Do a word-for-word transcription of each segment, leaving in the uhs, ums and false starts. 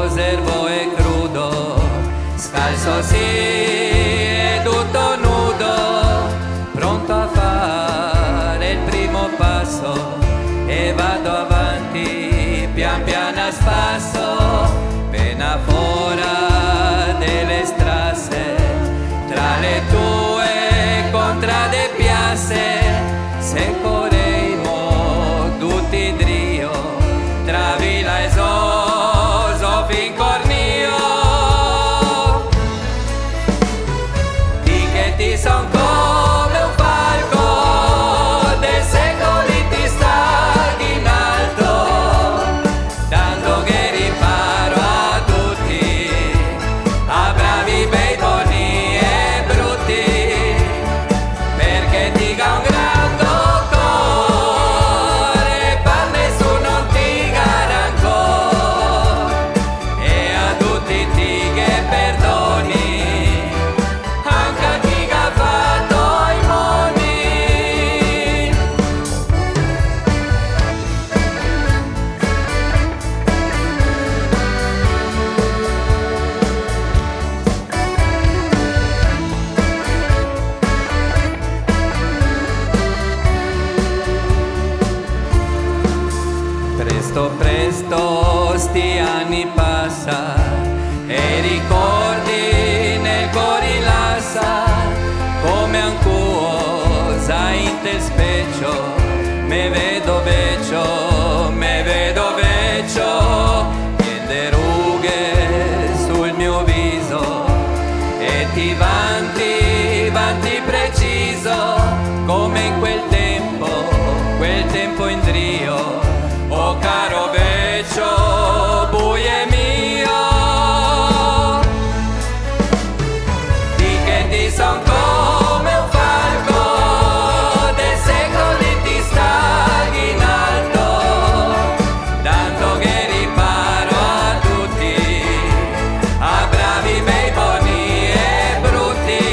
Zervo e crudo, scalso sì e tuto nudo, pronto a fare el primo paso, e vado avanti pian pian a spaso, pena fora de le strase, tra le tue contrade piase, se coreimo tuti drio, tra vila e zozo fin Cornio. Ti che ti son come un falco, de secoli ti staghi in alto, dando che riparo a tuti, a bravi, bei, boni e bruti, perché ti ga un grando core, par nesuno ti ga rancor, e a tuti ti ghe perdoni, anca chi ga fato i moni. Presto, presto, sti ani pasa, e i ricordi nel cori lasa, come ancuo za inte el specio, me vedo vecio, me vedo vecio, pien de rughe sul mio viso, e ti vanti, vanti preciso, come in quel tempo, quel tempo indrio, o caro vecio, buie mio. Ti che ti son come un falco, de secoli ti staghi in alto, dando che riparo a tuti, a bravi, bei, boni e bruti,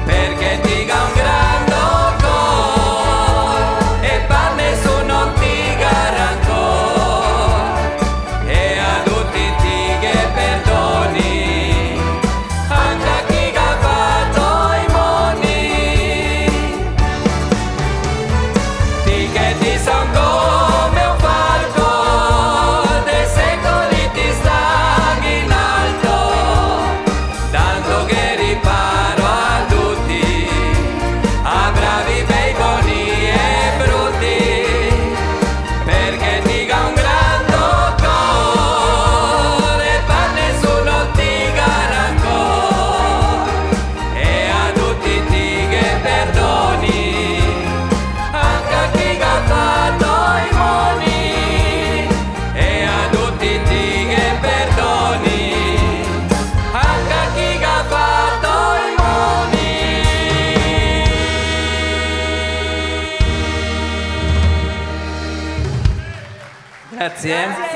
perché ti ga un grando core, e par nesuno ti ga rancor, e a tuti ti ghe perdoni, anca chi ga fato i moni. Ti che ti son come un falco, de secoli ti staghi in alto, dando che riparo a tuti, a bravi, bei, boni e bruti, perché ti ga un grando core, par nesuno ti ga rancor, e a tuti ti ghe perdoni, anca chi ga fato i moni, e a tuti ti ghe perdoni, anca chi ga fato i moni. Grazie.